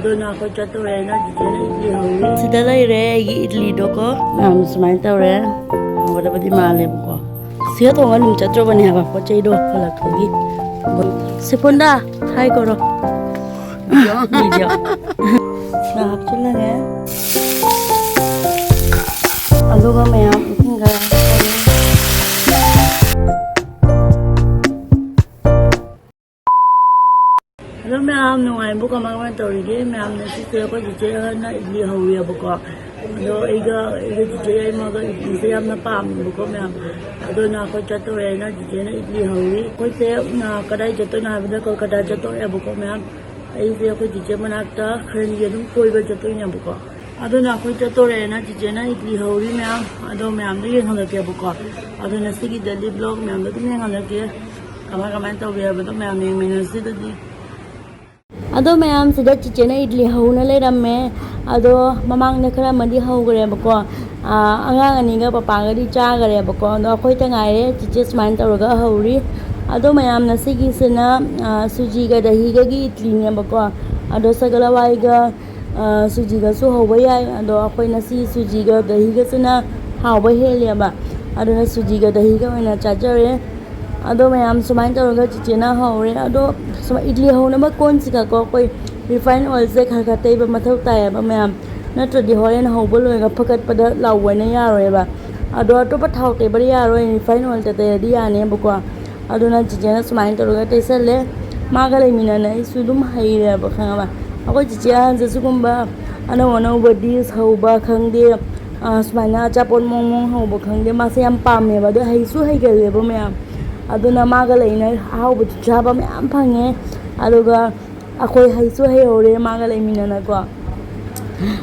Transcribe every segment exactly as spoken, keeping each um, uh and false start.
ꯑꯗꯨꯅ ꯑꯩꯈꯣꯏ ꯆꯠꯇꯣꯔꯦꯅ ꯆꯤꯆꯦꯅ ꯏꯗꯂꯤ ꯍꯧꯔꯤ꯫ ꯁꯤꯗ ꯂꯩꯔꯦ ꯑꯩꯒꯤ ꯏꯗꯂꯤꯗꯣꯀꯣ꯫ ꯃꯌꯥꯝ ꯁꯨꯃꯥꯏꯅ ꯇꯧꯔꯦ꯫ ꯍꯥꯎꯒꯗꯕꯗꯤ ꯃꯥꯜꯂꯦꯕꯀꯣ꯫ ꯁꯤꯗ ꯊꯣꯡꯉ ꯑꯗꯨꯝ ꯆꯠꯇ꯭ꯔꯕꯅꯦ ꯍꯥꯏꯕ ꯄꯣꯠ ꯆꯩꯗꯣ ꯍꯜꯂꯛꯄꯒꯤ꯫ ꯁꯤꯐꯨꯟꯗ ꯍꯥꯏ ꯀꯧꯔꯣ꯫ ꯚꯤꯗꯤꯑꯣ꯫ ꯉꯥ ꯍꯥꯞꯆꯤꯜꯂꯒꯦ꯫ ꯑꯗꯨꯒ ꯃꯌꯥꯝ ꯏꯁꯤꯡ ꯈꯔ ꯍꯥꯞꯆꯤꯜꯂꯒꯦ꯫ ꯍꯜꯂꯣ ꯃꯌꯥꯝ, ꯅꯨꯡꯉꯥꯏꯕꯨ? ꯀꯃꯥꯏ ꯀꯃꯥꯏꯅ ꯇꯧꯔꯤꯒꯦ ꯃꯌꯥꯝ? ꯉꯁꯤꯁꯦ ꯑꯩꯈꯣꯏ ꯆꯤꯆꯦ ꯍꯣꯏꯅ ꯏꯗꯂꯤ ꯍꯧꯔꯤꯑꯕꯀꯣ꯫ ꯑꯗꯣ ꯑꯩꯒ ꯑꯩꯒ ꯆꯤꯆꯦ ꯌꯥꯏꯃꯒ ꯏꯗꯂꯤꯁꯦ ꯌꯥꯝꯅ ꯄꯥꯝꯃꯦꯕꯀꯣ ꯃꯌꯥꯝ꯫ ꯑꯗꯨꯅ ꯑꯩꯈꯣꯏ ꯆꯠꯇꯣꯔꯦꯅ ꯆꯤꯆꯦꯅ ꯏꯗꯂꯤ ꯍꯧꯔꯤ꯫ ꯑꯩꯈꯣꯏꯁꯦ ꯑ, ꯀꯗꯥꯏ ꯆꯠꯇꯣꯏꯅꯣ ꯍꯥꯏꯕꯗ ꯀꯣꯜꯀꯇꯥ ꯆꯠꯇꯣꯔꯦꯕꯀꯣ ꯃꯌꯥꯝ꯫ ꯑꯩꯁꯦ ꯑꯩꯈꯣꯏ ꯆꯤꯆꯦ ꯃꯅꯥꯛꯇ ꯈꯔꯅꯤ ꯑꯗꯨꯝ ꯀꯣꯏꯕ ꯆꯠꯇꯣꯏꯅꯦꯕꯀꯣ꯫ ꯑꯗꯨꯅ ꯑꯩꯈꯣꯏ ꯆꯠꯇꯣꯔꯦꯅ ꯆꯤꯆꯦꯅ ꯏꯗꯂꯤ ꯍꯧꯔꯤ ꯃꯌꯥꯝ꯫ ꯑꯗꯣ ꯃꯌꯥꯝꯗꯣ ꯌꯦꯡꯍꯜꯂꯛꯀꯦꯕꯀꯣ꯫ ꯑꯗꯨꯅ ꯁꯤꯒꯤ daily vlog ꯃꯌꯥꯝꯗꯣ ꯑꯗꯨꯝ ꯌꯦꯡꯍꯜꯂꯛꯀꯦ꯫ ꯀꯃꯥꯏ ꯀꯃꯥꯏꯅ ꯇꯧꯒꯦ ꯍꯥꯏꯕꯗꯣ ꯃꯌꯥꯝ ꯌꯦꯡꯃꯤꯟꯅꯁꯤ ꯑꯗꯨꯗꯤ꯫ ꯑꯗꯣ ꯃꯌꯥꯝ, ꯁꯤꯗ ꯆꯤꯆꯦꯅ ꯏꯗꯂꯤ ꯍꯧꯅ ꯂꯩꯔꯝꯃꯦ꯫ ꯑꯗꯣ ꯃꯃꯥꯡꯗ ꯈꯔ ꯑꯃꯗꯤ ꯍꯧꯈ꯭ꯔꯦꯕꯀꯣ꯫ ꯑꯥ, ꯑꯉꯥꯡ ꯑꯅꯤꯒ ꯄꯄꯥꯒꯗꯤ ꯆꯥꯈꯔꯦꯕꯀꯣ꯫ ꯑꯗꯣ ꯑꯩꯈꯣꯏꯇ ꯉꯥꯏꯔꯦ꯫ ꯆꯤꯆꯦ ꯁꯨꯃꯥꯏꯅ ꯇꯧꯔꯒ ꯍꯧꯔꯤ꯫ ꯑꯗꯣ ꯃꯌꯥꯝꯅ ꯁꯤꯒꯤꯁꯤꯅ, ꯑꯥ, ꯁꯨꯖꯤꯒ ꯗꯍꯤꯒꯒꯤ ꯏꯗꯂꯤꯅꯦꯕꯀꯣ꯫ ꯑꯗꯣ ꯁꯒꯣꯜ ꯍꯋꯥꯏꯒ, ꯑꯥ, ꯁꯨꯖꯤꯒꯁꯨ ꯍꯧꯕ ꯌꯥꯏ꯫ ꯑꯗꯣ ꯑꯩꯈꯣꯏꯅ ꯁꯤ ꯁꯨꯖꯤꯒ ꯗꯍꯤꯒꯁꯤꯅ ꯍꯥꯎꯕ ꯍꯦꯜꯂꯦꯕ꯫ ꯑꯗꯨꯅ ꯁꯨꯖꯤꯒ ꯗꯍꯤꯒ ꯑꯣꯏꯅ ꯆꯥꯖꯔꯦ꯫ ꯑꯗꯣ ꯃꯌꯥꯝ, ꯁꯨꯃꯥꯏꯅ ꯇꯧꯔꯒ ꯆꯤꯆꯦꯅ ꯍꯧꯔꯦ꯫ ꯑꯗꯣ ꯁꯨꯃꯥꯏ ꯏꯗꯂꯤ ꯍꯧꯅꯕ ꯀꯣꯟꯁꯤꯒꯀꯣ ꯑꯩꯈꯣꯏ refined oilꯁꯦ ꯈꯔ ꯈꯔ ꯇꯩꯕ ꯃꯊꯧ ꯇꯥꯏꯌꯦꯕ ꯃꯌꯥꯝ, ꯅꯠꯇ꯭ꯔꯗꯤ ꯍꯣꯔꯦꯟ ꯍꯧꯕ ꯂꯣꯏꯔꯒ ꯐꯀꯠꯄꯗ ꯂꯥꯎꯕꯅ ꯌꯥꯔꯣꯏꯕ꯫ ꯑꯗꯣ ꯑꯇꯣꯞꯄ ꯊꯥꯎ ꯇꯩꯕꯗꯤ ꯌꯥꯔꯣꯏ, refined oilꯇ ꯇꯩꯔꯗꯤ ꯌꯥꯅꯦꯕꯀꯣ꯫ ꯑꯗꯨꯅ ꯆꯤꯆꯦꯅ ꯁꯨꯃꯥꯏꯅ ꯇꯧꯔꯒ ꯇꯩꯁꯜꯂꯦ꯫ ꯃꯥꯒ ꯂꯩꯃꯤꯟꯅꯅ ꯑꯩꯁꯨ ꯑꯗꯨꯝ ꯍꯩꯔꯦꯕ, ꯈꯪꯉꯕ? ꯑꯩꯈꯣꯏ ꯆꯤꯆꯦ ꯑꯍꯟꯁꯦ ꯁꯤꯒꯨꯝꯕ ꯑꯅꯧ ꯑꯅꯧꯕ dish ꯍꯧꯕ ꯈꯪꯗꯦ, ꯑ, ꯁꯨꯃꯥꯏꯅ ꯑꯆꯥꯄꯣꯠ ꯃꯑꯣꯡ ꯃꯑꯣꯡ ꯍꯧꯕ ꯈꯪꯗꯦ, ꯃꯥꯁꯦ ꯌꯥꯝ ꯄꯥꯝꯃꯦꯕ꯫ ꯑꯗꯣ ꯍꯩꯁꯨ ꯍꯩꯒꯜꯂꯦꯕ ꯃꯌꯥꯝ꯫ ꯑꯗꯨꯅ ꯃꯥꯒ ꯂꯩꯅ ꯑꯍꯥꯎꯕꯗꯨ ꯆꯥꯕ ꯃꯌꯥꯝ ꯐꯪꯉꯦ꯫ ꯑꯗꯨꯒ ꯑꯩꯈꯣꯏ ꯍꯩꯁꯨ ꯍꯩꯍꯧꯔꯦ ꯃꯥꯒ ꯂꯩꯃꯤꯟꯅꯅꯀꯣ꯫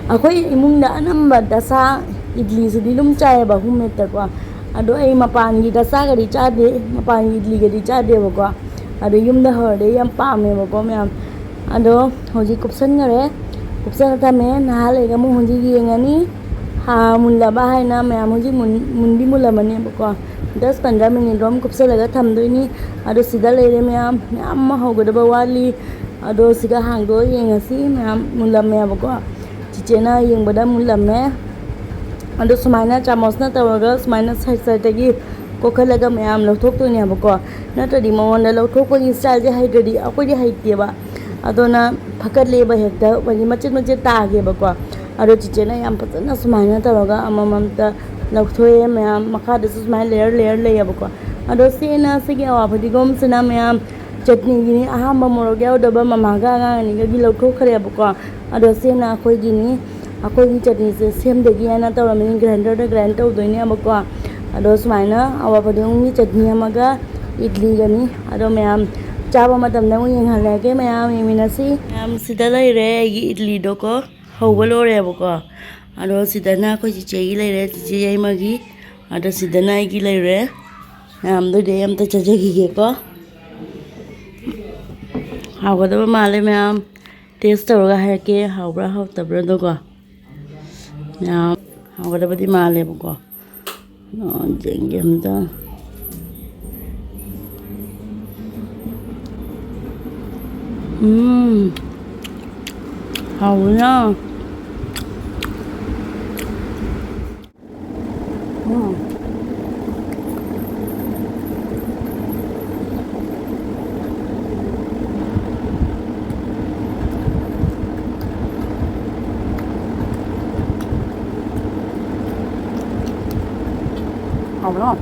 ꯑꯩꯈꯣꯏ ꯏꯃꯨꯡꯗ ꯑꯅꯝꯕ ꯗꯁꯥ ꯏꯗꯂꯤꯁꯤꯗꯤ ꯑꯗꯨꯝ ꯆꯥꯏꯌꯦꯕ, homemadeꯇꯀꯣ꯫ ꯑꯗꯣ ꯑꯩ ꯃꯄꯥꯟꯒꯤ ꯗꯁꯥꯒꯗꯤ ꯆꯥꯗꯦ, ꯃꯄꯥꯟꯒꯤ ꯏꯗꯂꯤꯒꯗꯤ ꯆꯥꯗꯦꯕꯀꯣ꯫ ꯑꯗꯣ ꯌꯨꯝꯗ ꯍꯧꯔꯗꯤ ꯑꯩ ꯌꯥꯝ ꯄꯥꯝꯃꯦꯕꯀꯣ ꯃꯌꯥꯝ꯫ ꯑꯗꯣ ꯍꯧꯖꯤꯛ ꯀꯨꯞꯁꯟꯈꯔꯦ, ꯀꯨꯞꯁꯜꯂ ꯊꯝꯃꯦ꯫ ꯅꯍꯥꯟ ꯂꯩꯔꯒ ꯑꯃꯨꯛ ꯍꯧꯖꯤꯛ ꯌꯦꯡꯉꯅꯤ꯫ ꯍꯥ, ꯃꯨꯜꯂꯕ ꯍꯥꯏꯅ ꯃꯌꯥꯝ ꯍꯧꯖꯤꯛ ꯃꯨꯟ-, ꯃꯨꯟꯗꯤ ꯃꯨꯜꯂꯝꯃꯅꯦꯕꯀꯣ꯫ Just ꯄꯟꯗ꯭ꯔꯥ minute ꯔꯣꯝ ꯀꯨꯞꯁꯜꯂꯒ ꯊꯝꯗꯣꯏꯅꯤ꯫ ꯑꯗꯣ ꯁꯤꯗ ꯂꯩꯔꯦ ꯃꯌꯥꯝ, ꯃꯌꯥꯝ ꯑꯃ ꯍꯧꯒꯗꯕ ꯋꯥꯠꯂꯤ꯫ ꯑꯗꯣ ꯁꯤꯒ ꯍꯥꯡꯗꯣꯛꯑ ꯌꯦꯡꯉꯁꯤ꯫ ꯃꯌꯥꯝ ꯃꯨꯜꯂꯝꯃꯦꯕꯀꯣ, ꯆꯤꯆꯦꯅ ꯌꯦꯡꯕꯗ ꯃꯨꯜꯂꯝꯃꯦ꯫ ꯑꯗꯣ ꯁꯨꯃꯥꯏꯅ ꯆꯥꯃꯁꯅ ꯇꯧꯔꯒ ꯁꯨꯃꯥꯏꯅ ꯁꯥꯏꯠ ꯁꯥꯏꯠꯇꯒꯤ ꯀꯣꯛꯍꯜꯂꯒ ꯃꯌꯥꯝ ꯂꯧꯊꯣꯛꯇꯣꯏꯅꯦꯕꯀꯣ꯫ ꯅꯠꯇ꯭ꯔꯗꯤ ꯃꯉꯣꯟꯗ ꯂꯧꯊꯣꯛꯄꯒꯤ ꯁ꯭ꯇꯥꯏꯜꯁꯦ ꯍꯩꯇ꯭ꯔꯗꯤ ꯑꯩꯈꯣꯏꯗꯤ ꯍꯩꯇꯦꯕ꯫ ꯑꯗꯨꯅ ꯐꯀꯠꯂꯦꯕ ꯍꯦꯛꯇ, ꯍꯥꯏꯗꯤ ꯃꯆꯦꯠ ꯃꯆꯦꯠ ꯇꯥꯒꯦꯕꯀꯣ꯫ ꯑꯗꯣ ꯆꯤꯆꯦꯅ ꯌꯥꯝ ꯐꯖꯅ ꯁꯨꯃꯥꯏꯅ ꯇꯧꯔꯒ ꯑꯃꯃꯝꯇ ꯂꯧꯊꯣꯛꯑꯦ ꯃꯌꯥꯝ꯫ ꯃꯈꯥꯗꯁꯨ ꯁꯨꯃꯥꯏꯅ ꯂꯦꯌꯔ ꯂꯦꯌꯔ ꯂꯩꯌꯦꯕꯀꯣ꯫ ꯑꯗꯣ ꯁꯤꯅ, ꯁꯤꯒꯤ ꯑꯋꯥ ꯐꯗꯤꯒꯣꯝꯁꯤꯅ ꯃꯌꯥꯝ ꯆꯠꯅꯤꯒꯤꯅꯤ꯫ ꯑꯍꯥꯟꯕ ꯃꯣꯔꯣꯛ ꯌꯥꯎꯗꯕ ꯃꯃꯥꯒ ꯑꯉꯥꯡ ꯑꯅꯤꯒꯒꯤ ꯂꯧꯊꯣꯛꯈ꯭ꯔꯦꯕꯀꯣ꯫ ꯑꯗꯣ ꯁꯤꯅ ꯑꯩꯈꯣꯏꯒꯤꯅꯤ꯫ ꯑꯩꯈꯣꯏꯒꯤ ꯆꯠꯅꯤꯁꯦ ꯁꯦꯝꯗꯒꯦ ꯍꯥꯏꯅ ꯇꯧꯔꯝꯃꯤꯅꯤ, ꯒ꯭ꯔꯥꯏꯟꯗꯔꯗ ꯒ꯭ꯔꯥꯏꯟ ꯇꯧꯗꯣꯏꯅꯦꯕꯀꯣ꯫ ꯑꯗꯣ ꯁꯨꯃꯥꯏꯅ ꯑꯋꯥ ꯐꯗꯤꯒꯣꯝꯒꯤ ꯆꯠꯅꯤ ꯑꯃꯒ ꯏꯗꯂꯤꯒꯅꯤ꯫ ꯑꯗꯣ ꯃꯌꯥꯝ ꯆꯥꯕ ꯃꯇꯝꯗ ꯑꯃꯨꯛ ꯌꯦꯡꯍꯜꯂꯛꯑꯒꯦ, ꯃꯌꯥꯝ ꯌꯦꯡꯃꯤꯟꯅꯁꯤ꯫ ꯃꯌꯥꯝ ꯁꯤꯗ ꯂꯩꯔꯦ ꯑꯩꯒꯤ ꯏꯗꯂꯤꯗꯣꯀꯣ, ꯍꯧꯕ ꯂꯣꯏꯔꯦꯕꯀꯣ꯫ ꯑꯗꯣ ꯁꯤꯗꯅ ꯑꯩꯈꯣꯏ ꯆꯤꯆꯦꯒꯤ ꯂꯩꯔꯦ, ꯆꯤꯆꯦ ꯌꯥꯏꯃꯒꯤ꯫ ꯑꯗꯣ ꯁꯤꯗꯅ ꯑꯩꯒꯤ ꯂꯩꯔꯦ꯫ ꯃꯌꯥꯝꯗꯣ ꯑꯩ ꯑꯝꯇ ꯆꯥꯖꯈꯤꯒꯦꯀꯣ꯫ ꯍꯥꯎꯒꯗꯕ ꯃꯥꯜꯂꯦ ꯃꯌꯥꯝ꯫ ꯇꯦꯁ ꯇꯧꯔꯒ ꯍꯥꯏꯔꯛꯀꯦ, ꯍꯥꯎꯕ꯭ꯔꯥ ꯍꯥꯎꯇꯕ꯭ꯔꯥꯗꯣꯀꯣ꯫ ꯃꯌꯥꯝ ꯍꯥꯎꯒꯗꯕꯗꯤ ꯃꯥꯜꯂꯦꯕꯀꯣ꯫ ꯑꯣ, ꯌꯦꯡꯒꯦ ꯑꯝꯇ꯫ ꯎꯝ, ꯍꯥꯎꯕꯅ꯫ ꯎꯝ꯫ ꯍꯥꯎꯕ꯭ꯔꯣ?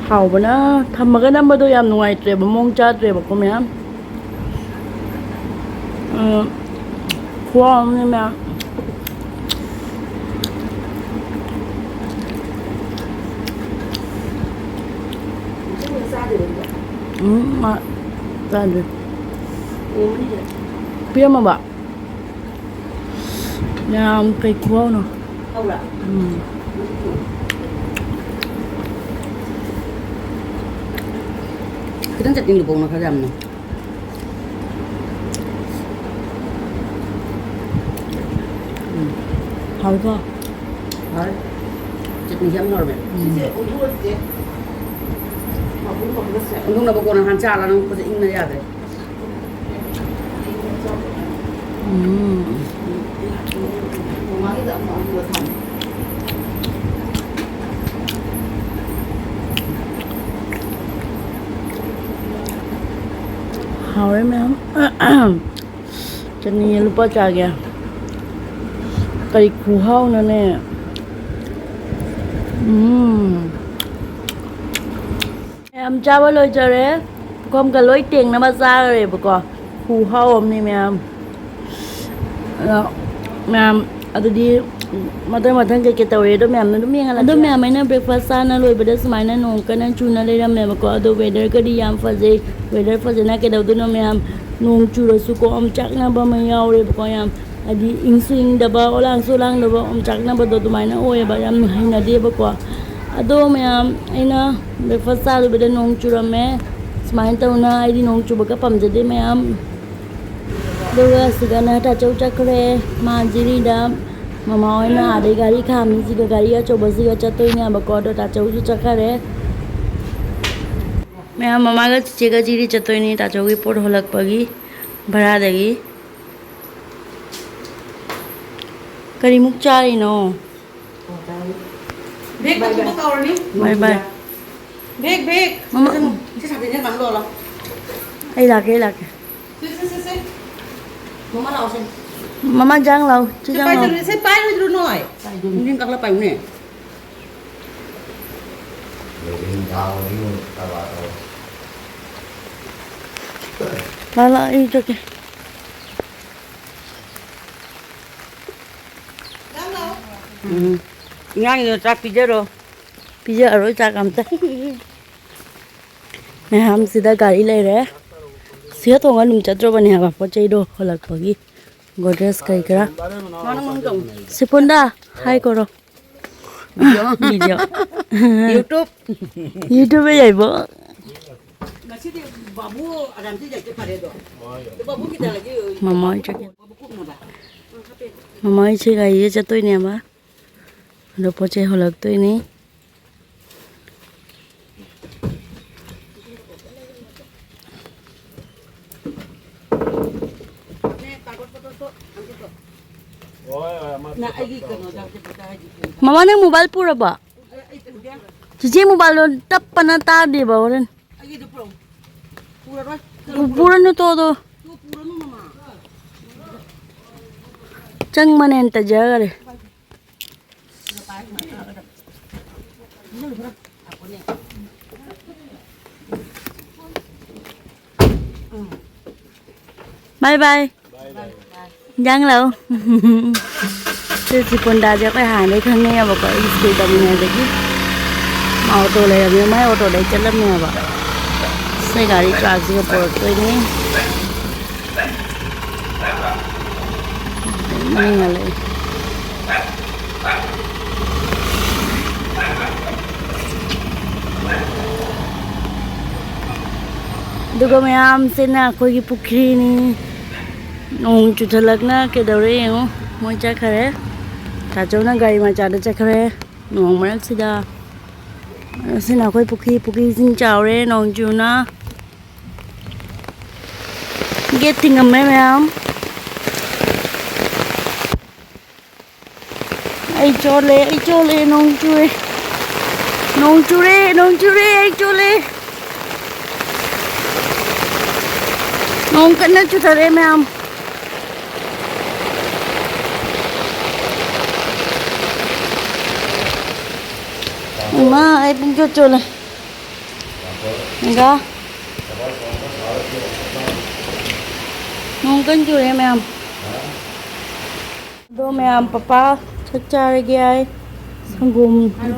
ꯍꯥꯎꯕꯅ ꯊꯝꯃꯒ ꯅꯝꯕꯗꯣ ꯌꯥꯝ ꯅꯨꯡꯉꯥꯏꯇ꯭ꯔꯦꯕ, ꯃꯑꯣꯡ ꯆꯥꯗ꯭ꯔꯦꯕꯀꯣ ꯃꯌꯥꯝ꯫ ꯎꯝ, ꯈꯨꯍꯥꯎ ꯑꯃꯅꯦ ꯃꯌꯥꯝ꯫ ꯎꯝ, ꯃꯥ ꯆꯥꯗ꯭ꯔꯦ꯫ ꯄꯤꯔꯝꯃꯕ? ꯌꯥꯝ ꯀꯩ ꯈꯨꯍꯥꯎꯅꯣ꯫ ꯍꯥꯎꯕ꯭ꯔꯥ? ꯎꯝ꯫ ꯈꯤꯇꯪ ꯆꯠꯅꯤꯡꯕ ꯄꯣꯛꯅ ꯈꯔ ꯌꯥꯝꯅ꯫ ꯎꯝ꯫ ꯍꯥꯎꯏꯀꯣ? ꯍꯥꯎꯏ꯫ ꯌꯥꯝ ꯍꯥꯎꯔꯝꯃꯦ꯫ ꯁꯤꯁꯦ ꯑꯣꯟꯊꯣꯛꯑꯁꯦ꯫ ꯃꯄꯨꯝ ꯃꯄꯨꯝꯁꯦ꯫ ꯑꯣꯟꯊꯣꯛꯅꯕ ꯀꯣꯟꯅ ꯍꯥꯟ ꯆꯥ ꯂꯥꯟꯅ ꯏꯪꯅ ꯌꯥꯗ꯭ꯔꯦ꯫ ꯎꯝ꯫ ꯃꯃꯥꯒꯤꯗ ꯑꯃꯨꯛ ꯑꯃꯨꯕ ꯊꯝꯃꯦ꯫ ꯍꯥꯎꯔꯦ ꯃꯌꯥꯝ꯫ ꯆꯅꯤ ꯂꯨꯄꯥ ꯀꯌꯥꯒꯤ? ꯀꯔꯤ ꯈꯨꯍꯥꯎꯅꯣꯅꯦ꯫ ꯎꯝ꯫ ꯃꯌꯥꯝ ꯆꯥꯕ ꯂꯣꯏꯖꯔꯦ꯫ ꯄꯨꯈꯝꯒ ꯂꯣꯏ ꯇꯦꯡꯅꯕ ꯆꯥꯈ꯭ꯔꯦꯕꯀꯣ꯫ ꯈꯨꯍꯥꯎ ꯑꯃꯅꯤ ꯃꯌꯥꯝ꯫ ꯑꯗꯣ ꯃꯌꯥꯝ ꯑꯗꯨꯗꯤ ꯃꯊꯪ ꯃꯊꯪ ꯀꯩꯀꯩ ꯇꯧꯔꯦ ꯑꯗꯣ ꯃꯌꯥꯝꯅ ꯑꯗꯨꯝ ꯌꯦꯡꯍꯜꯂꯁꯦ꯫ ꯑꯗꯣ ꯃꯌꯥꯝ ꯑꯩꯅ breakfast ꯆꯥꯅ ꯂꯣꯏꯕꯗ ꯁꯨꯃꯥꯏꯅ ꯅꯣꯡ ꯀꯟꯅ ꯆꯨꯅ ꯂꯩꯔꯝꯃꯦꯕꯀꯣ꯫ ꯑꯗꯣ weatherꯒꯗꯤ ꯌꯥꯝ ꯐꯖꯩ꯫ Weather ꯐꯖꯅ ꯀꯩꯗꯧꯗꯣꯏꯅꯣ ꯃꯌꯥꯝ, ꯅꯣꯡ ꯆꯨꯔꯁꯨꯀꯣ ꯑꯣꯝꯆꯥꯛꯅꯕ ꯑꯃ ꯌꯥꯎꯔꯦꯕꯀꯣ꯫ ꯌꯥꯝ ꯍꯥꯏꯗꯤ ꯏꯪꯁꯨ ꯏꯪꯗꯕ, ꯑꯣꯂꯥꯡꯁꯨ ꯑꯣꯂꯥꯡꯗꯕ, ꯑꯣꯝꯆꯥꯛꯅꯕꯗꯣ ꯑꯗꯨꯃꯥꯏꯅ ꯑꯣꯏꯌꯦꯕ꯫ ꯌꯥꯝ ꯍꯩꯅꯗꯦꯕꯀꯣ꯫ ꯑꯗꯣ ꯃꯌꯥꯝ, ꯑꯩꯅ breakfast ꯆꯥꯔꯨꯕꯗ ꯅꯣꯡ ꯆꯨꯔꯝꯃꯦ꯫ ꯁꯨꯃꯥꯏꯅ ꯇꯧꯅ ꯑꯩꯗꯤ ꯅꯣꯡ ꯆꯨꯕꯒ ꯄꯥꯝꯖꯗꯦ ꯃꯌꯥꯝ꯫ ꯑꯗꯨꯒ ꯁꯤꯗꯅ ꯇꯥꯆꯧ ꯆꯠꯈ꯭ꯔꯦ꯫ ꯃꯥ ꯖꯤꯔꯤꯗ ꯃꯃꯥ ꯍꯣꯏꯅ ꯑꯥꯗꯩ ꯒꯥꯔꯤ ꯈꯥꯝꯃꯤꯁꯤꯒ ꯒꯥꯔꯤ ꯑꯆꯧꯕꯁꯤꯒ ꯆꯠꯇꯣꯏꯅꯦꯕꯀꯣ꯫ ꯑꯗꯣ ꯇꯥꯆꯧꯁꯨ ꯆꯠꯈꯔꯦ꯫ ꯃꯌꯥꯝ, ꯃꯃꯥꯒ ꯆꯤꯆꯦꯒ ꯖꯤꯔꯤ ꯆꯠꯇꯣꯏꯅꯦ ꯇꯥꯆꯧꯒꯤ ꯄꯣꯠ ꯍꯣꯜꯂꯛꯄꯒꯤ ꯚꯔꯥꯗꯒꯤ꯫ ꯀꯔꯤꯃꯨꯛ ꯆꯥꯔꯤꯅꯣ? ꯕꯦꯒ ꯄꯨꯊꯣꯛꯄ ꯀꯥꯎꯔꯅꯤ꯫ ꯕꯥꯏ ꯕꯥꯏ꯫ Bag, bag. ꯃꯃꯥ꯫ ꯁꯤ ꯁꯥꯇꯤꯟꯁꯦ ꯀꯩꯅꯣ ꯇꯧꯔꯣ꯫ ꯑꯩ ꯂꯥꯛꯀꯦ, ꯑꯩ ꯂꯥꯛꯀꯦ꯫ ꯁꯦ, ꯁꯦ, ꯁꯦ, ꯁꯦ꯫ ꯃꯃꯥ ꯂꯥꯛꯑꯣ ꯁꯦ꯫ ꯃꯃꯥ ꯆꯪ ꯂꯥꯛꯑꯣ, ꯁꯤ ꯁꯦ ꯆꯪ ꯂꯥꯛꯑꯣ꯫ ꯄꯥꯏꯔꯣꯏꯗ꯭ꯔꯣ ꯅꯣꯏ? ꯅꯨꯡꯊꯤꯟ ꯀꯥꯈꯠꯂ ꯄꯥꯏꯌꯨꯅꯦ꯫ ꯂꯥꯛ, ꯂꯥꯛ, ꯑꯩ ꯆꯠꯀꯦ꯫ ꯎꯝ꯫ ꯑꯉꯥꯡꯒꯤꯗꯣ ꯆꯥꯛ ꯄꯤꯖꯔꯣ꯫ ꯄꯤꯖꯔꯔꯣꯏ ꯆꯥꯛ ꯑꯝꯇ꯫ ꯃꯌꯥꯝꯁꯤꯗ ꯒꯥꯔꯤ ꯂꯩꯔꯦ꯫ ꯁꯤꯒ ꯇꯣꯡꯉ ꯑꯗꯨꯝ ꯆꯠꯇ꯭ꯔꯕꯅꯦ ꯍꯥꯏꯕ ꯄꯣꯠ ꯆꯩꯗꯣ ꯍꯣꯜꯂꯛꯄꯒꯤ꯫ Godrej ꯀꯩ ꯀꯔꯥ꯫ ꯁꯤꯐꯨꯟꯗ ꯍꯥꯏ ꯀꯣꯔꯣ꯫ Video꯫ Video꯫ YouTube꯫ YouTube ꯌꯥꯏꯕꯣ꯫ ꯉꯁꯤꯗꯤ ꯕꯥꯕꯨ ꯑꯔꯥꯝꯁꯤ ꯂꯩꯇꯦ ꯐꯔꯦ ꯑꯗꯣ꯫ ꯑꯗꯣ ꯕꯥꯕꯨ ꯀꯤꯗꯥꯒꯤ ꯃꯃꯥ ꯍꯣꯏ ꯆꯠꯀꯦ꯫ ꯕꯥꯕꯨ ꯀꯨꯝꯅꯕ꯫ ꯃꯃꯥ ꯍꯣꯏꯁꯦ ꯒꯥꯔꯤꯁꯦ ꯆꯠꯇꯣꯏꯅꯦꯕ꯫ ꯑꯗꯣ ꯄꯣꯠ ꯆꯩ ꯍꯣꯜꯂꯛꯇꯣꯏꯅꯤ꯫ ꯃꯃꯥ, ꯅꯪ ꯃꯣꯕꯥꯏꯜ ꯄꯨꯔꯕꯣ? ꯆꯤꯆꯦ, ꯃꯣꯕꯥꯏꯜꯗꯣ ꯇꯞꯄꯅ ꯇꯥꯗꯦꯕ ꯍꯣꯔꯦꯟ꯫ ꯄꯨꯔꯅꯨ, ꯇꯣꯗꯣ꯫ ꯆꯪꯕꯅ ꯍꯦꯟꯅ ꯇꯟꯖꯈꯔꯦ꯫ ꯕꯥꯏ ꯕꯥꯏ꯫ ꯏꯟꯖꯥꯡ ꯂꯧ꯫ ꯁꯤ ꯆꯤꯄꯣꯟꯗꯥꯁꯦ ꯑꯩꯈꯣꯏ ꯍꯥꯟꯅꯗꯩ ꯈꯪꯅꯩꯌꯦꯕꯀꯣ, ꯑꯩ ꯁ꯭ꯀꯨꯜ ꯇꯝꯃꯤꯉꯩꯗꯒꯤ꯫ ꯃꯥ ꯑꯣꯇꯣ ꯂꯩꯔꯝꯃꯦ, ꯃꯥꯏ ꯑꯣꯇꯣꯗ ꯑꯩ ꯆꯠꯂꯝꯃꯦꯕ꯫ ꯁꯤ ꯒꯥꯔꯤ ꯆꯥꯔꯖꯁꯤꯒ ꯄꯨꯔꯛꯇꯣꯏꯅꯦ꯫ ꯃꯅꯤꯡ ꯍꯜꯂꯛꯑꯦ꯫ ꯑꯗꯨꯒ ꯃꯌꯥꯝꯁꯤꯅ ꯑꯩꯈꯣꯏꯒꯤ ꯄꯨꯈ꯭ꯔꯤꯅꯤ꯫ ꯅꯣꯡ ꯆꯨꯊꯠꯂꯛꯅ ꯀꯩꯗꯧꯔꯦ ꯌꯦꯡꯉꯣ, ꯃꯣꯏ ꯆꯠꯈꯔꯦ꯫ ꯇꯥꯆꯧꯅ ꯒꯥꯔꯤ ꯃꯆꯥꯗ ꯆꯠꯈ꯭ꯔꯦ ꯅꯣꯡ ꯃꯔꯛꯁꯤꯗ꯫ ꯑꯁꯤꯅ ꯑꯩꯈꯣꯏ ꯄꯨꯈ꯭ꯔꯤ, ꯄꯨꯈ꯭ꯔꯤꯁꯤꯡ ꯆꯥꯎꯔꯦ ꯅꯣꯡ ꯆꯨꯅ꯫ ꯒꯦꯠ ꯊꯤꯡꯉꯝꯃꯦ ꯃꯌꯥꯝ꯫ ꯑꯩ ꯆꯣꯠꯂꯦ, ꯑꯩ ꯆꯣꯠꯂꯦ, ꯅꯣꯡ ꯆꯨꯔꯦ꯫ ꯅꯣꯡ ꯆꯨꯔꯦ, ꯅꯣꯡ ꯆꯨꯔꯦ, ꯑꯩ ꯆꯣꯠꯂꯦ꯫ ꯅꯣꯡ ꯀꯟꯅ ꯆꯨꯊꯔꯛꯑꯦ ꯃꯌꯥꯝ꯫ ꯏꯃꯥ, ꯑꯩ ꯄꯨꯡꯆꯣꯠ ꯆꯣꯠꯂꯦ꯫ ꯏꯟꯗ꯭ꯔꯥ? ꯅꯣꯡ ꯀꯟꯅ ꯆꯨꯔꯦ ꯃꯌꯥꯝ꯫ ꯑꯗꯣ ꯃꯌꯥꯝ, ꯄꯄꯥ ꯆꯥꯛ ꯆꯥꯔꯒꯦ ꯍꯥꯏ꯫ ꯁꯪꯒꯣꯝ,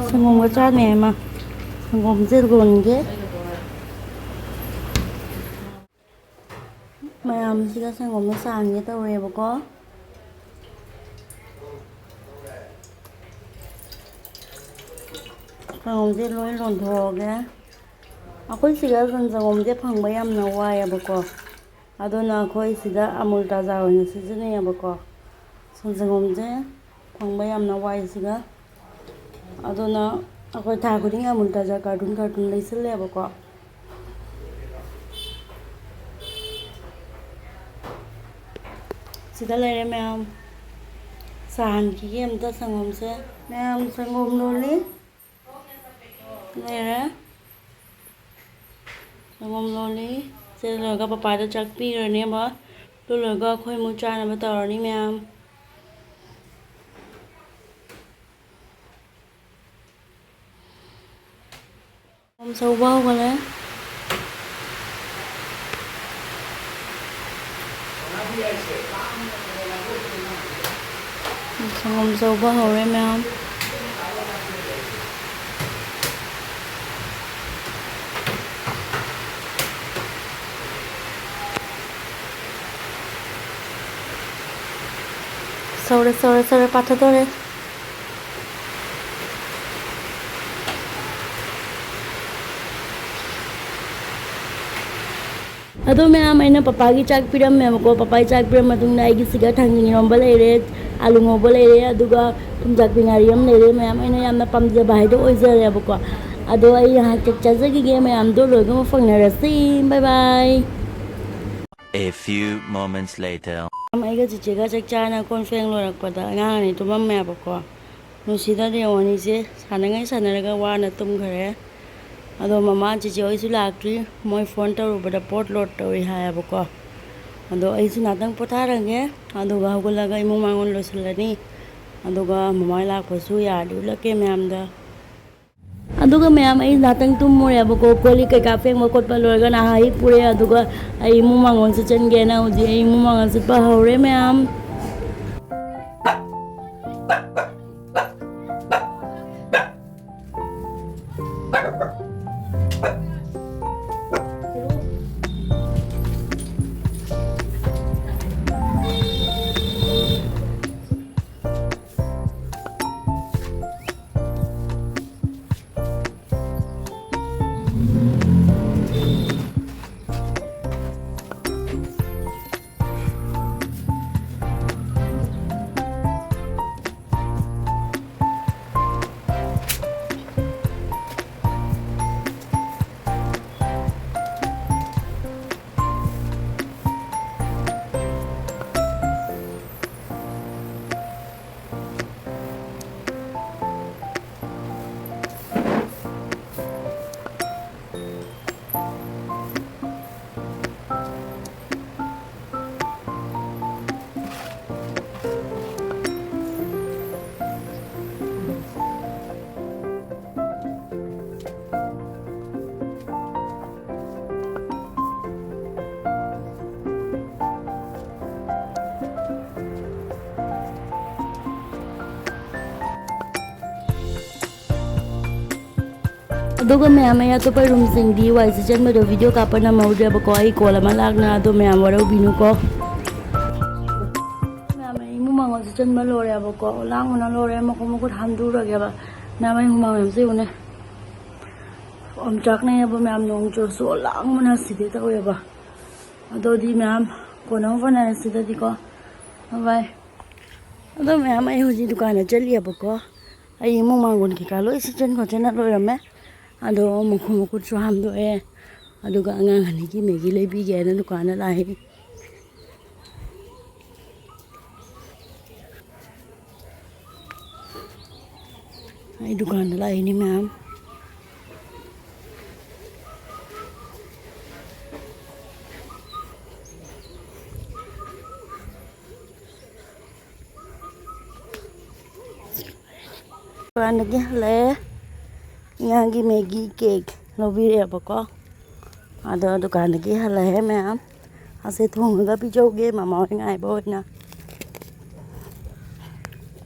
ꯁꯪꯒꯣꯝꯒ ꯆꯥꯅꯩ ꯃꯥ꯫ ꯁꯪꯒꯣꯝꯁꯦ ꯂꯣꯟꯒꯦ꯫ ꯃꯌꯥꯝꯁꯤꯒ ꯁꯪꯒꯣꯝꯁꯦ ꯆꯥꯟꯒꯦ ꯇꯧꯔꯦꯕꯀꯣ꯫ ꯁꯪꯒꯣꯝꯁꯦ ꯂꯣꯏ ꯂꯣꯟꯊꯣꯛꯑꯒꯦ꯫ ꯑꯩꯈꯣꯏ ꯁꯤꯗ ꯁꯟ ꯁꯪꯒꯣꯝꯁꯦ ꯐꯪꯕ ꯌꯥꯝꯅ ꯋꯥꯏꯌꯦꯕꯀꯣ꯫ ꯑꯗꯨꯅ ꯑꯩꯈꯣꯏ ꯁꯤꯗ ꯑꯃꯨꯜ ꯇꯥꯖꯥ ꯑꯣꯏꯅ ꯁꯤꯖꯤꯟꯅꯩꯌꯦꯕꯀꯣ꯫ ꯁꯟ ꯁꯪꯒꯣꯝꯁꯦ ꯐꯪꯕ ꯌꯥꯝꯅ ꯋꯥꯏ ꯁꯤꯒ꯫ ꯑꯗꯨꯅ ꯑꯩꯈꯣꯏ ꯊꯥ ꯈꯨꯗꯤꯡꯒꯤ ꯑꯃꯨꯜ ꯇꯥꯖꯥ ꯀꯥꯔꯇꯨꯟ ꯀꯥꯔꯇꯨꯟ ꯂꯩꯁꯤꯜꯂꯦꯕꯀꯣ꯫ ꯁꯤꯗ ꯂꯩꯔꯦ ꯃꯌꯥꯝ꯫ ꯆꯥ ꯍꯟꯈꯤꯒꯦ ꯑꯝꯇ ꯁꯪꯒꯣꯝꯁꯦ꯫ ꯃꯌꯥꯝ ꯁꯪꯒꯣꯝ ꯂꯣꯜꯂꯤ꯫ ꯂꯩꯔꯦ꯫ ꯁꯪꯒꯣꯝ ꯂꯣꯜꯂꯤ꯫ ꯁꯤ ꯂꯣꯏꯔꯒ ꯄꯄꯥꯗ ꯆꯥꯛ ꯄꯤꯔꯅꯦꯕ꯫ ꯑꯗꯨ ꯂꯣꯏꯔꯒ ꯑꯩꯈꯣꯏ ꯑꯃꯨꯛ ꯆꯥꯅꯕ ꯇꯧꯔꯅꯤ ꯃꯌꯥꯝ꯫ ꯁꯪꯒꯣꯝ ꯁꯧꯕ ꯍꯧꯒꯠꯂꯦ꯫ ꯁꯪꯒꯣꯝ ꯁꯧꯕ ꯍꯧꯔꯦ ꯃꯌꯥꯝ꯫ ꯁꯧꯔꯦ, ꯁꯧꯔꯦ, ꯁꯧꯔꯦ, ꯄꯥꯊꯗꯣꯔꯦ꯫ ꯑꯗꯣ ꯃꯌꯥꯝ, ꯑꯩꯅ ꯄꯄꯥꯒꯤ ꯆꯥꯛ ꯄꯤꯔꯝꯃꯦꯕꯀꯣ꯫ ꯄꯄꯥꯒꯤ ꯆꯥꯛ ꯄꯤꯔꯝ ꯃꯇꯨꯡꯗ ꯑꯩꯒꯤ ꯁꯤꯗ ꯊꯥꯡꯖꯤꯡ ꯏꯔꯣꯝꯕ ꯂꯩꯔꯦ, ꯑꯂꯨ ꯉꯧꯕ ꯂꯩꯔꯦ, ꯑꯗꯨꯒ ꯊꯨꯝꯖꯥꯛꯄꯤ ꯉꯥꯔꯤ ꯑꯃ ꯂꯩꯔꯦ꯫ ꯃꯌꯥꯝ, ꯑꯩꯅ ꯌꯥꯝꯅ ꯄꯥꯝꯖꯕ ꯍꯥꯏꯗꯣ ꯑꯣꯏꯖꯔꯦꯕꯀꯣ꯫ ꯑꯗꯣ ꯑꯩ ꯉꯥꯏꯍꯥꯛ ꯆꯥꯛ ꯆꯥꯖꯈꯤꯒꯦ꯫ ꯃꯌꯥꯝꯗꯣ ꯂꯣꯏꯅꯃꯛ ꯐꯪꯅꯔꯁꯤ꯫ ꯕꯥꯏ ꯕꯥꯏ꯫ A few moments later. ꯑꯩꯒ ꯆꯤꯆꯦꯒ ꯆꯥꯛ ꯆꯥꯅ ꯀꯣꯟ ꯐꯦꯡ ꯂꯣꯏꯔꯛꯄꯗ ꯑꯉꯥꯡ ꯑꯅꯤ ꯇꯨꯝꯃꯝꯃꯦꯕꯀꯣ꯫ ꯅꯨꯡꯁꯤꯗꯗꯤ ꯌꯦꯡꯉꯣ, ꯑꯅꯤꯁꯦ ꯁꯥꯟꯅꯉꯩ ꯁꯥꯟꯅꯔꯒ ꯋꯥꯅ ꯇꯨꯝꯈ꯭ꯔꯦ꯫ ꯑꯗꯣ ꯃꯃꯥ ꯆꯤꯆꯦ ꯍꯣꯏꯁꯨ ꯂꯥꯛꯇ꯭ꯔꯤ, ꯃꯣꯏ ꯐꯣꯟ ꯇꯧꯔꯨꯕꯗ ꯄꯣꯠ ꯂꯣꯗ ꯇꯧꯔꯤ ꯍꯥꯏꯌꯦꯕꯀꯣ꯫ ꯑꯗꯣ ꯑꯩꯁꯨ ꯉꯥꯛꯇꯪ ꯄꯣꯊꯥꯔꯒꯦ, ꯑꯗꯨꯒ ꯍꯧꯒꯠꯂꯒ ꯏꯃꯨꯡ ꯃꯥꯡꯒꯣꯜ ꯂꯣꯏꯁꯤꯜꯂꯅꯤ꯫ ꯑꯗꯨꯒ ꯃꯃꯥ ꯍꯣꯏ ꯂꯥꯛꯄꯁꯨ ꯌꯥꯔꯗꯤ ꯎꯠꯂꯛꯀꯦ ꯃꯌꯥꯝꯗ꯫ ꯑꯗꯨꯒ ꯃꯌꯥꯝ, ꯑꯩ ꯉꯥꯛꯇꯪ ꯇꯨꯝꯃꯨꯔꯦꯕꯀꯣ꯫ ꯀꯣꯜ ꯂꯤꯛ ꯀꯩꯀꯥ ꯐꯦꯡꯕ ꯈꯣꯠꯄ ꯂꯣꯏꯔꯒ ꯅꯍꯥ ꯍꯤꯞꯄꯨꯔꯦ꯫ ꯑꯗꯨꯒ ꯑꯩ ꯏꯃꯨꯡ ꯃꯥꯡꯒꯣꯜ ꯁꯤꯠꯆꯟꯒꯦꯅ ꯍꯧꯖꯤꯛ ꯑꯩ ꯏꯃꯨꯡ ꯃꯥꯡꯒꯣꯜ ꯁꯤꯠꯄ ꯍꯧꯔꯦ ꯃꯌꯥꯝ꯫ ꯑꯗꯨꯒ ꯃꯌꯥꯝ, ꯑꯩ ꯑꯇꯣꯞꯄ ꯔꯨꯝꯁꯤꯡꯗꯤ ꯋꯥꯏ ꯁꯤꯠꯆꯟꯕꯗꯣ ꯚꯤꯗꯤꯑꯣ ꯀꯥꯞꯄ ꯅꯝꯍꯧꯗ꯭ꯔꯦꯕꯀꯣ, ꯑꯩ ꯀꯣꯜ ꯑꯃ ꯂꯥꯛꯅ, ꯑꯗꯣ ꯃꯌꯥꯝ ꯋꯥꯔꯧꯕꯤꯅꯨꯀꯣ꯫ ꯃꯌꯥꯝ, ꯑꯩ ꯏꯃꯨꯡ ꯃꯥꯡꯒꯣꯜ ꯁꯤꯠꯆꯟꯕ ꯂꯣꯏꯔꯦꯕꯀꯣ, ꯂꯥꯡꯕꯅ ꯂꯣꯏꯔꯦ, ꯃꯈꯣꯡ ꯃꯈꯨꯠ ꯍꯥꯝꯗꯣꯛꯎꯔꯒꯦꯕ꯫ ꯃꯌꯥꯝ, ꯑꯩ ꯍꯨꯃꯥꯡ ꯃꯌꯥꯝꯁꯦ ꯌꯦꯡꯉꯨꯅꯦ, ꯑꯣꯝꯆꯥꯛꯅꯩꯌꯦꯕ ꯃꯌꯥꯝ, ꯅꯣꯡ ꯆꯨꯔꯁꯨ ꯂꯥꯡꯕꯅ ꯁꯤꯒꯦ ꯇꯧꯋꯦꯕ꯫ ꯑꯗꯨꯗꯤ ꯃꯌꯥꯝ, ꯀꯣꯟꯅ ꯑꯃꯨꯛ ꯐꯥꯎꯅꯔꯁꯤ ꯑꯗꯨꯗꯤꯀꯣ꯫ ꯕꯥꯏ ꯕꯥꯏ꯫ ꯑꯗꯣ ꯃꯌꯥꯝ, ꯑꯩ ꯍꯧꯖꯤꯛ ꯗꯨꯀꯥꯟꯗ ꯆꯠꯂꯤꯑꯕꯀꯣ꯫ ꯑꯩ ꯏꯃꯨꯡ ꯃꯥꯡꯒꯣꯟ ꯀꯩꯀꯥ ꯂꯣꯏ ꯁꯤꯠꯆꯟ ꯈꯣꯠꯆꯟꯅ ꯂꯣꯏꯔꯝꯃꯦ꯫ ꯑꯗꯣ ꯃꯈꯣꯡ ꯃꯈꯨꯠꯁꯨ ꯍꯥꯝꯗꯣꯛꯑꯦ꯫ ꯑꯗꯨꯒ ꯑꯉꯥꯡ ꯑꯅꯤꯒꯤ ꯃꯦꯒꯤ ꯂꯩꯕꯤꯒꯦꯅ ꯗꯨꯀꯥꯟꯗ ꯂꯥꯛꯏ꯫ ꯑꯩ ꯗꯨꯀꯥꯟꯗ ꯂꯥꯛꯏꯅꯤ ꯃꯌꯥꯝ꯫ ꯗꯨꯀꯥꯟꯗꯒꯤ ꯍꯜꯂꯛꯑꯦ꯫ ꯑꯉꯥꯡꯒꯤ ꯃꯦꯒꯤ ꯀꯦꯛ ꯂꯧꯕꯤꯔꯛꯑꯦꯕꯀꯣ꯫ ꯑꯗꯣ ꯗꯨꯀꯥꯟꯗꯒꯤ ꯍꯜꯂꯛꯑꯦ ꯃꯌꯥꯝ꯫ ꯑꯁꯦ ꯊꯣꯡꯉꯒ ꯄꯤꯖꯧꯒꯦ ꯃꯃꯥ ꯍꯣꯏ ꯉꯥꯏꯕ ꯑꯣꯏꯅ꯫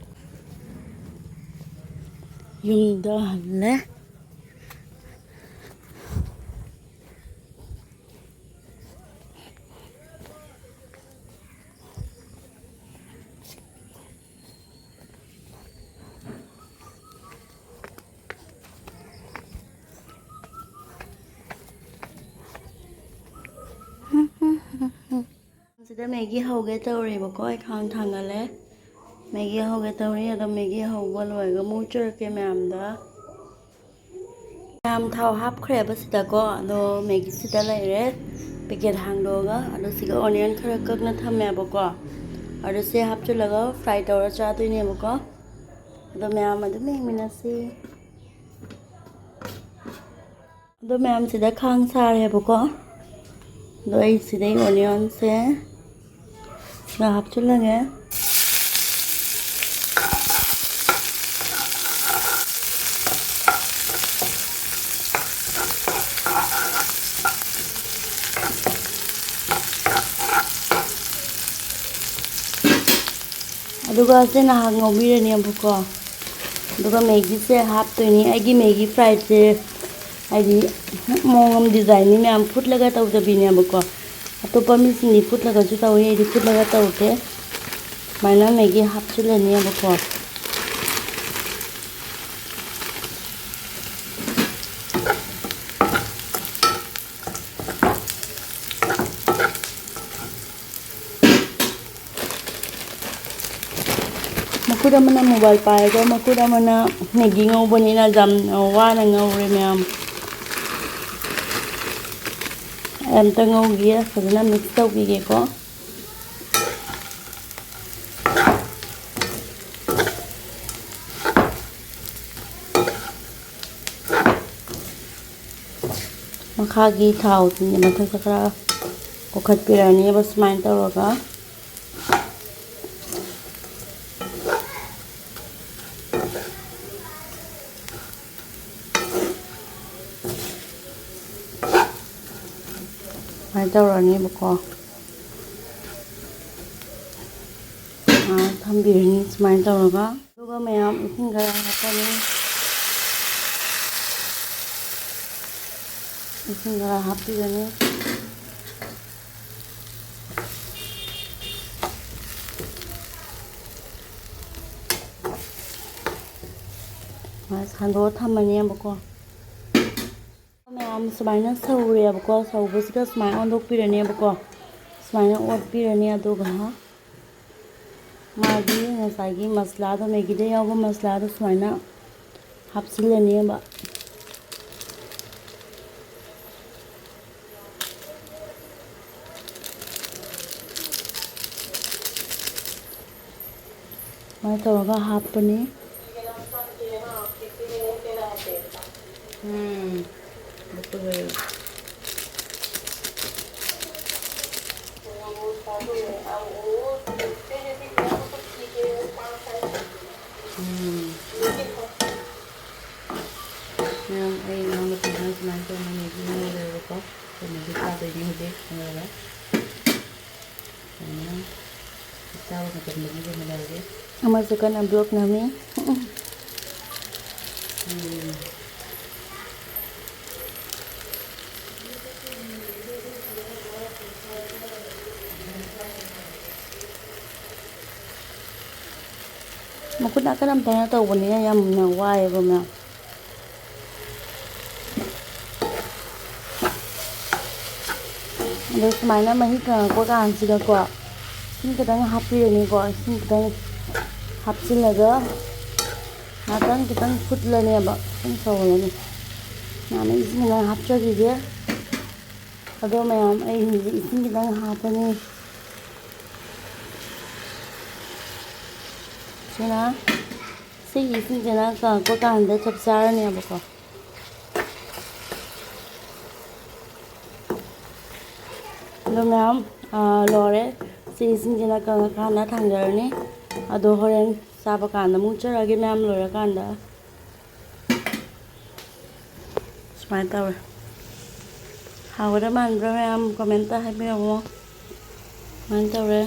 ꯌꯨꯝꯗ ꯍꯜꯂꯦ꯫ ꯁꯤꯗ ꯃꯦꯒꯤ ꯍꯧꯒꯦ ꯇꯧꯔꯦꯕꯀꯣ, ꯑꯩ ꯈꯥꯡ ꯊꯥꯡꯒꯠꯂꯦ꯫ ꯃꯦꯒꯤ ꯍꯧꯒꯦ ꯇꯧꯔꯤ꯫ ꯑꯗꯣ ꯃꯦꯒꯤ ꯍꯧꯕ ꯂꯣꯏꯔꯒ ꯑꯃꯨꯛ ꯎꯠꯆꯔꯛꯀꯦ ꯃꯌꯥꯝꯗ꯫ ꯃꯌꯥꯝ, ꯊꯥꯎ ꯍꯥꯞꯈ꯭ꯔꯦꯕ ꯁꯤꯗꯀꯣ꯫ ꯑꯗꯣ ꯃꯦꯒꯤꯁꯤꯗ ꯂꯩꯔꯦ, ꯄꯦꯀꯦꯠ ꯍꯥꯡꯗꯣꯛꯑꯒ꯫ ꯑꯗꯣ ꯁꯤꯒ ꯑꯣꯅꯤꯌꯟ ꯈꯔ ꯀꯛꯅ ꯊꯝꯃꯦꯕꯀꯣ꯫ ꯑꯗꯣ ꯁꯤ ꯍꯥꯞꯆꯤꯜꯂꯒ ꯐ꯭ꯔꯥꯏ ꯇꯧꯔ ꯆꯥꯗꯣꯏꯅꯦꯕꯀꯣ꯫ ꯑꯗꯣ ꯃꯌꯥꯝ ꯑꯗꯨꯝ ꯌꯦꯡꯃꯤꯟꯅꯁꯤ꯫ ꯑꯗꯣ ꯃꯌꯥꯝ, ꯁꯤꯗ ꯈꯥꯡ ꯁꯥꯔꯦꯕꯀꯣ꯫ ꯑꯗꯣ ꯑꯩ ꯁꯤꯗꯩ ꯑꯣꯅꯤꯌꯟꯁꯦ ꯁꯤꯗ ꯍꯥꯞꯆꯤꯜꯂꯒꯦ꯫ ꯑꯗꯨꯒ ꯁꯤ ꯉꯥꯏꯍꯥꯛ ꯉꯧꯕꯤꯔꯅꯦꯕꯀꯣ꯫ ꯑꯗꯨꯒ ꯃꯦꯒꯤꯁꯦ ꯍꯥꯞꯇꯣꯏꯅꯤ꯫ ꯑꯩꯒꯤ ꯃꯦꯒꯤ ꯐ꯭ꯔꯥꯏꯁꯦ ꯍꯥꯏꯗꯤ ꯃꯑꯣꯡ ꯑꯃ ꯗꯤꯖꯥꯏꯟꯅꯤ ꯃꯌꯥꯝ, ꯐꯨꯠꯂꯒ ꯇꯧꯗꯕꯤꯅꯦꯕꯀꯣ꯫ ꯑꯇꯣꯞꯄ ꯃꯤꯁꯤꯡꯗꯤ ꯐꯨꯠꯂꯒꯁꯨ ꯇꯧꯋꯤ, ꯑꯩꯗꯤ ꯐꯨꯠꯂꯒ ꯇꯧꯗꯦ꯫ ꯁꯨꯃꯥꯏꯅ ꯃꯦꯒꯤ ꯍꯥꯞꯆꯤꯜꯂꯅꯦꯕꯀꯣ꯫ ꯃꯈꯨꯠ ꯑꯃꯅ ꯃꯣꯕꯥꯏꯜ ꯄꯥꯏꯔꯒ, ꯃꯈꯨꯠ ꯑꯃꯅ ꯃꯦꯒꯤ ꯉꯧꯕꯅꯤꯅ ꯌꯥꯝ ꯋꯥꯅ ꯉꯧꯔꯦ ꯃꯌꯥꯝ꯫ ꯑꯩ ꯑꯝꯇ ꯉꯧꯒꯦ, ꯐꯖꯅ ꯃꯤꯛꯁ ꯇꯧꯈꯤꯒꯦꯀꯣ꯫ ꯃꯈꯥꯒꯤ ꯊꯥꯎꯁꯤꯡꯁꯦ ꯃꯊꯛꯇ ꯈꯔ ꯀꯣꯛꯈꯠꯄꯤꯔꯅꯦꯕ ꯁꯨꯃꯥꯏꯅ ꯇꯧꯔꯒ꯫ ꯁꯨꯃꯥꯏꯅ ꯇꯧꯔꯅꯦꯕꯀꯣ꯫ ꯉꯥꯏꯍꯥꯛ ꯊꯝꯕꯤꯔꯅꯤ ꯁꯨꯃꯥꯏꯅ ꯇꯧꯔꯒ꯫ ꯑꯗꯨꯒ ꯃꯌꯥꯝ ꯏꯁꯤꯡ ꯈꯔ ꯍꯥꯞꯄꯅꯤ꯫ ꯏꯁꯤꯡ ꯈꯔ ꯍꯥꯞꯄꯤꯔꯅꯤ꯫ ꯁꯨꯃꯥꯏꯅ ꯁꯟꯗꯣꯛꯑ ꯊꯝꯃꯅꯦꯕꯀꯣ꯫ ꯃꯌꯥꯝ ꯁꯨꯃꯥꯏꯅ ꯁꯧꯔꯦꯕꯀꯣ꯫ ꯁꯧꯕꯁꯤꯗ ꯁꯨꯃꯥꯏꯅ ꯑꯣꯟꯊꯣꯛꯄꯤꯔꯅꯦꯕꯀꯣ꯫ ꯁꯨꯃꯥꯏꯅ ꯑꯣꯠꯄꯤꯔꯅꯤ꯫ ꯑꯗꯨꯒ ꯃꯥꯒꯤ ꯉꯁꯥꯏꯒꯤ ꯃꯁꯂꯥꯗꯣ, ꯃꯦꯒꯤꯗ ꯌꯥꯎꯕ ꯃꯁꯂꯥꯗꯣ ꯁꯨꯃꯥꯏꯅ ꯍꯥꯞꯆꯤꯜꯂꯅꯦꯕ꯫ ꯁꯨꯃꯥꯏꯅ ꯇꯧꯔꯒ ꯍꯥꯞꯄꯅꯤ꯫ ꯎꯝ꯫ ꯑꯗꯨꯒ ꯎꯝ꯫ ꯃꯌꯥꯝ, ꯑꯩ ꯏꯅꯥꯎꯅꯨꯄꯤꯅ ꯁꯨꯃꯥꯏꯅ ꯇꯧꯅ ꯃꯦꯒꯤ ꯉꯧꯔꯦꯕꯀꯣ꯫ ꯑꯩꯈꯣꯏ ꯃꯦꯒꯤ ꯆꯥꯗꯣꯏꯅꯦ ꯍꯧꯖꯤꯛ ꯉꯧꯔꯒ꯫ ꯁꯨꯃꯥꯏꯅ ꯆꯥꯕ ꯃꯇꯝꯗ ꯃꯦꯒꯤ ꯉꯧꯔꯒꯦ꯫ ꯑꯃꯁꯨ ꯀꯟꯅ ꯕ꯭ꯂꯣꯛ ꯅꯝꯃꯤ꯫ ꯎꯝ꯫ ꯃꯈꯨꯠ ꯅꯥꯀꯟ ꯑꯝꯇꯅ ꯇꯧꯕꯅꯤꯅ ꯌꯥꯝꯅ ꯋꯥꯏꯑꯦꯕ ꯃꯌꯥꯝ꯫ ꯑꯗꯣ ꯁꯨꯃꯥꯏꯅ ꯃꯍꯤ ꯀꯪꯉꯛꯄ ꯀꯥꯟꯁꯤꯗꯀꯣ, ꯏꯁꯤꯡ ꯈꯤꯇꯪ ꯍꯥꯞꯄꯤꯔꯅꯤꯀꯣ꯫ ꯏꯁꯤꯡ ꯈꯤꯇꯪ ꯍꯥꯞꯆꯤꯜꯂꯒ ꯉꯥꯛꯇꯪ ꯈꯤꯇꯪ ꯐꯨꯠꯂꯅꯦꯕ, ꯈꯤꯇꯪ ꯁꯧꯍꯜꯂꯅꯤ꯫ ꯁꯨꯃꯥꯏꯅ ꯏꯁꯤꯡ ꯈꯤꯇꯪ ꯍꯥꯞꯆꯈꯤꯒꯦ꯫ ꯑꯗꯣ ꯃꯌꯥꯝ, ꯑꯩ ꯍꯧꯖꯤꯛ ꯏꯁꯤꯡ ꯈꯤꯇꯪ ꯍꯥꯞꯄꯅꯤ꯫ ꯁꯤꯅ, ꯁꯤꯒꯤ ꯏꯁꯤꯡꯁꯤꯅ ꯀꯪꯉꯛꯄ ꯀꯥꯟꯗ ꯆꯞ ꯆꯥꯔꯅꯦꯕꯀꯣ꯫ ꯑꯗꯣ ꯃꯌꯥꯝ, ꯑꯥ, ꯂꯣꯏꯔꯦ꯫ ꯁꯤ ꯏꯁꯤꯡꯁꯤꯅ ꯀꯪꯉꯀꯥꯟꯗ ꯊꯥꯡꯗꯔꯅꯤ꯫ ꯑꯗꯣ ꯍꯣꯔꯦꯟ ꯆꯥꯕ ꯀꯥꯟꯗ ꯑꯃꯨꯛ ꯎꯠꯆꯔꯛꯑꯒꯦ ꯃꯌꯥꯝ, ꯂꯣꯏꯔꯀꯥꯟꯗ꯫ ꯁꯨꯃꯥꯏꯅ ꯇꯧꯔꯦ꯫ ꯍꯥꯎꯒꯗꯕ ꯃꯥꯟꯕ꯭ꯔꯥ ꯃꯌꯥꯝ? ꯀꯃꯦꯟꯇ ꯍꯥꯏꯕꯤꯔꯝꯃꯣ꯫ ꯁꯨꯃꯥꯏꯅ ꯇꯧꯔꯦ꯫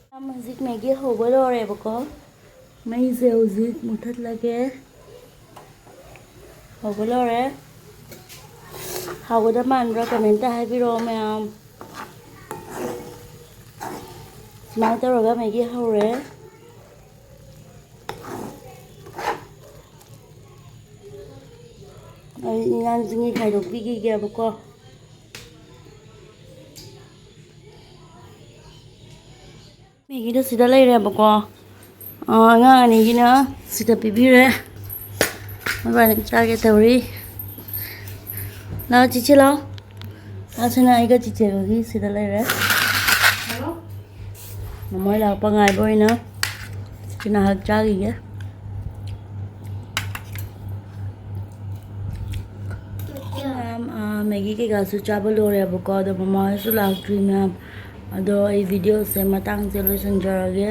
ꯃꯌꯥꯝ, ꯍꯧꯖꯤꯛ ꯃꯦꯒꯤ ꯍꯧꯕ ꯂꯣꯏꯔꯦꯕꯀꯣ꯫ ꯃꯩꯁꯦ ꯍꯧꯖꯤꯛ ꯃꯨꯊꯠꯂꯒꯦ꯫ ꯍꯧꯕ ꯂꯣꯏꯔꯦ꯫ ꯍꯥꯎꯒꯗꯕ ꯃꯥꯟꯕ꯭ꯔꯥ? ꯀꯃꯦꯟꯇ ꯍꯥꯏꯕꯤꯔꯛꯑꯣ ꯃꯌꯥꯝ꯫ ꯁꯨꯃꯥꯏꯅ ꯇꯧꯔꯒ ꯃꯦꯒꯤ ꯍꯧꯔꯦ꯫ ꯑꯩ ꯏꯟꯖꯥꯡꯁꯤꯡꯒꯤ ꯈꯥꯏꯗꯣꯛꯄꯤꯈꯤꯒꯦꯕꯀꯣ꯫ ꯃꯦꯒꯤꯗꯣ ꯁꯤꯗ ꯂꯩꯔꯦꯕꯀꯣ꯫ ꯑꯥ, ꯑꯉꯥꯡ ꯑꯅꯤꯒꯤꯅ ꯁꯤꯗ ꯄꯤꯕꯤꯔꯦ꯫ ꯃꯣꯏꯕꯥꯅꯤ ꯆꯥꯒꯦ ꯇꯧꯔꯤ꯫ ꯂꯥꯛꯑꯣ ꯆꯤꯆꯦ, ꯂꯥꯛꯑꯣ꯫ ꯑꯁꯤꯅ ꯑꯩꯒ ꯆꯤꯆꯦꯒꯒꯤ ꯁꯤꯗ ꯂꯩꯔꯦ꯫ ꯃꯃꯣꯏ ꯂꯥꯛꯄ ꯉꯥꯏꯕ ꯑꯣꯏꯅ ꯆꯤꯆꯦ ꯉꯥꯏꯍꯥꯛ ꯆꯥꯈꯤꯒꯦ꯫ ꯃꯌꯥꯝ, ꯑꯥ, ꯃꯦꯒꯤ ꯀꯩꯀꯥꯁꯨ ꯆꯥꯕ ꯂꯣꯏꯔꯦꯕꯀꯣ꯫ ꯑꯗꯣ ꯃꯃꯥ ꯍꯣꯏꯁꯨ ꯂꯥꯛꯇ꯭ꯔꯤ ꯃꯌꯥꯝ꯫ ꯑꯗꯣ ꯑꯩ ꯚꯤꯗꯤꯑꯣꯁꯦ ꯃꯇꯥꯡꯁꯦ ꯂꯣꯏꯁꯤꯟꯖꯔꯒꯦ꯫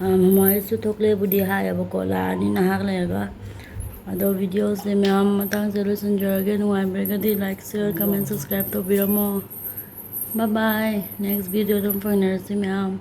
ꯑꯥ, ꯃꯃꯥ ꯍꯣꯏꯁꯨ ꯊꯣꯛꯂꯛꯑꯦꯕꯨꯗꯤ ꯍꯥꯏꯌꯦꯕꯀꯣ, ꯂꯥꯛꯑꯅꯤ ꯉꯥꯏꯍꯥꯛ ꯂꯩꯔꯒ꯫ ꯑꯗꯣ ꯚꯤꯗꯤꯑꯣꯁꯦ ꯃꯌꯥꯝ ꯃꯇꯥꯡꯁꯦ ꯂꯣꯏꯁꯤꯟꯖꯔꯒꯦ꯫ ꯅꯨꯡꯉꯥꯏꯕꯤꯔꯒꯗꯤ like, share, comment, subscribe ꯇꯧꯕꯤꯔꯝꯃꯣ꯫ Bye bye, next video ꯑꯗꯨꯝ ꯐꯪꯅꯔꯁꯤ ꯃꯌꯥꯝ꯫